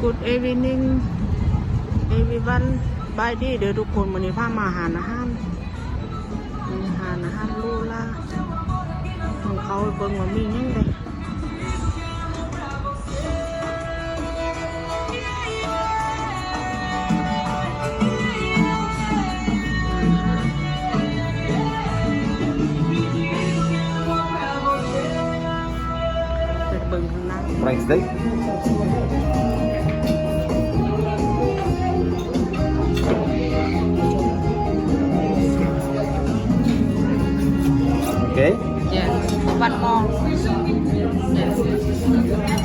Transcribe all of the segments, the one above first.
Good evening everyone. ສະບາຍດີເດີທຸກຄົນ. ມື້ນີ້ພາມາຮ້ານອາຫານ ຮ້ານອາຫານຫຼູຫຼາຂອງເຂົາ. ເບິ່ງວ່າມີຫຍັງແດ່. ໄປເບິ່ງຂ້າງໃນ. French steak. Okay. Yeah, one more. Yeah.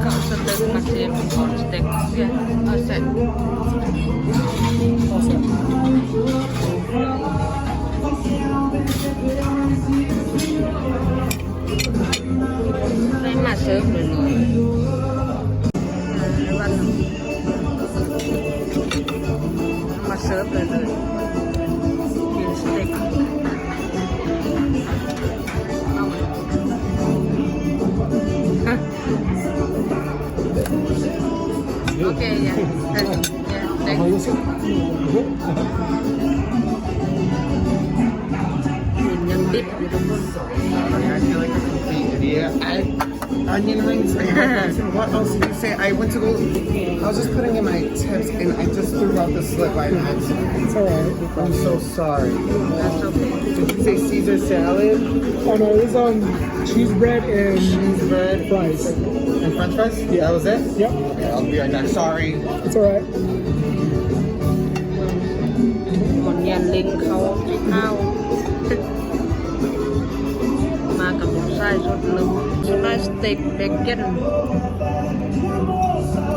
ເຂົາສະເຕັກມາເຊມກ່ອນສະເຕັກ. Yeah, ເອົາເຊັດ. ໃຫ້ມາເສີບເລີຍເລີຍ ມາເສີບເລີຍເລີຍ ກິນສະເຕັກ. ໂອເຄ yeah. Thanks. Yeah, thanks. ຍັງດິບຢູ່ທຸກຄົນ. Sorry, I feel like a complete idiot. I, onion rings and what else did you say? I went to go, I was just putting in my tips and I just threw out the slip by accident. It's all right. I'm so sorry. That's okay. Did you say Caesar salad? Oh, no, it was, um, cheese bread and cheese bread, fries. And French fries? Yeah. That was it? Yep. Okay, I'll be right back. Sorry. It's all right. ເບິ່ງ ໝໍນຍານເລັງເຂົ້າເຂົ້າ ມາກັບລູກຊາຍຊຸດໜຶ່ງ. ສະໄຕສະເຕັກເບເກັນ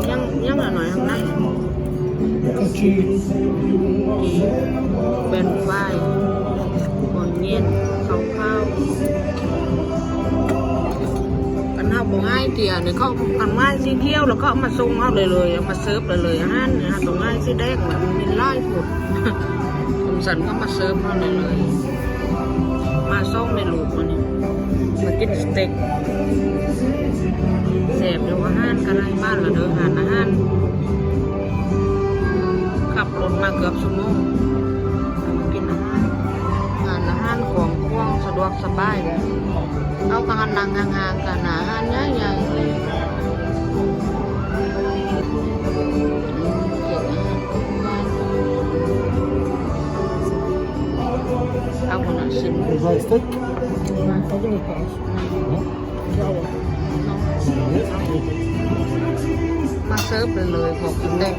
ຍັງ ຍັງໜ້ອຍໆ ຂ້າງໃນ ກະຈີ ເປັນຟາຍ ໝໍນຍານ ເຂົ້າຂາວ. ຄັນເຮົາບໍ່ງາຍເກຍນີ້ ເຂົາ ຄັນງາຍສີຂຽວແລ້ວເຂົາເອົາມາສົ່ງເຮົາເລີຍໆ ເອົາມາເສີບເລີຍໆ. ອາຫານນີ້ ເຮົາຕ້ອງງາຍສີແດງ ແລ້ວມັນມີຫຼາຍໂພດ. ຈັ່ງຊັ້ນເຂົາມາເສີບເຮົາເລີຍໆ. ມາສອງແມ່ລູກມື້ນີ້ ມາກິນສະເຕັກ. ແຊບຢູ່ ອາຫານກະໄດ້ມາແລ້ວເດີ ຮ້ານອາຫານ. ຂັບລົດມາເກືອບຊົ່ວໂມງ ກິນອາຫານ ຮ້ານອາຫານກວ້າງຂວາງ ສະດວກສະບາຍ. ເຮົາກະນັ່ງຫ່າງໆ ກັນ ຮ້ານອາຫານໃຫຍ່ໆ ເລີຍ. ເອົາ ເອົາໜ້າຊິມ. Would you like steak? I'll go with fries. ມາເສີບເລີຍ ພວກກິນໄດ້.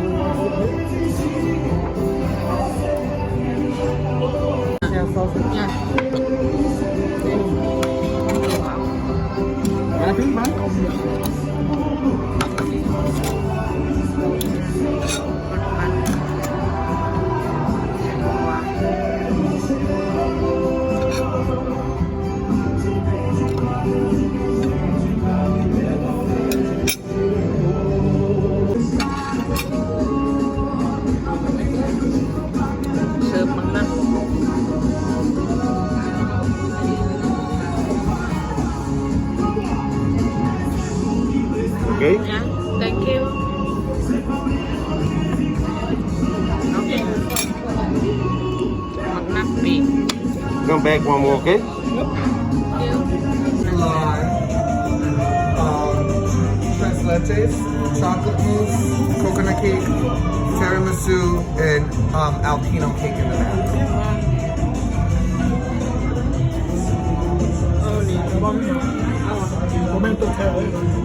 ເສີບໝາກນັດ. Okay. Yeah, thank you. Okay. ໝາກນັດປີ້ງ. Come back one more, okay? Lime, um, tres leches, chocolate mousse, coconut cake, tiramisu, and, um, Alpino cake in the back.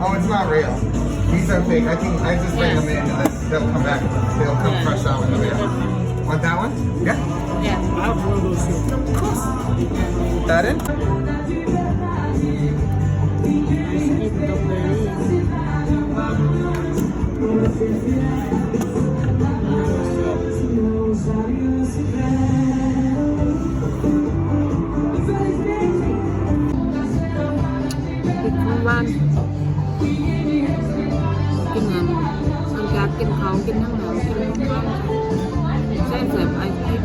Oh, it's not real. These are fake. I can, I just bring them in and then they'll come back. They'll come fresh out in the mail. Want that one? Yeah? Yeah. I have one of those too. Of course. Put that in. Good one. ກິນອັນ ຫຼັງຈາກກິນເຂົ້າ ກິນຫຍັງແລ້ວ ກິນຂອງຫວານ ແຊບໆ ໄອຕິມ.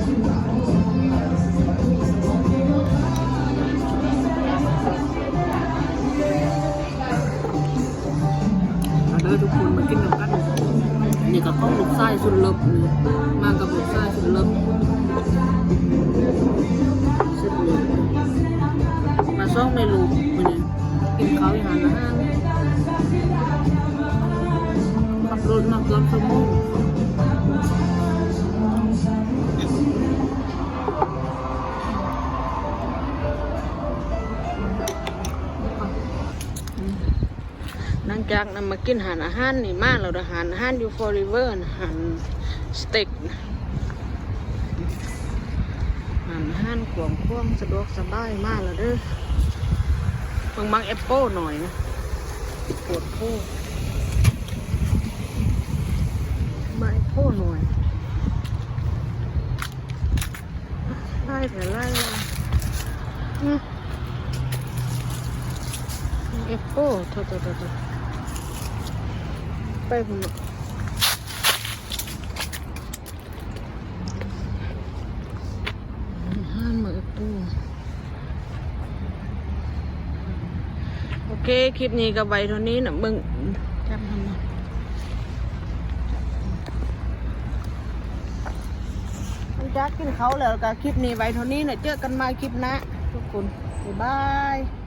ສຸດເລີບນີ້ ມາກັບລູກຊາຍສຸດເລີບ ສຸດເລີບ ມາສອງແມ່ລູກມື້ນີ້ ກິນເຂົ້າຢູ່ຮ້ານອາຫານ ຂັບລົດມາເກືອບຊົ່ວໂມງ. ຫຼັງຈາກນັ້ນມາກິນຮ້ານອາຫານນີ້ມາແລ້ວເດີ ຮ້ານອາຫານຢູ່ Fall River ຮ້ານສະເຕັກ ຮ້ານອາຫານກວ້າງຂວາງສະດວກສະບາຍມາແລ້ວເດີ. ເບິ່ງບັກແອັບເປິ້ນໜ່ອຍນະ ໂພດໂພ ບັກແອັບເປິ້ນໜ່ອຍ. ຫຼາຍແທ້ຫຼາຍວ່າ ອື ແອັບເປິ້ນ ໂທ້ໆໆ ໄປພຸ້ນເນາະ ຮ້ານໝາກແອັບເປິ້ນ. ໂອເຄ ຄລິບນີ້ກໍໄວ້ເທົ່ານີ້ນະ ເບິ່ງ ຈັບຫັ້ນນະ ຫຼັງຈາກກິນເຂົ້າແລ້ວກໍຄລິບນີ້ໄວ້ເທົ່ານີ້ນະ ເຈີກັນໃໝ່ຄລິບໜ້າທຸກຄົນ ບາຍບາຍ.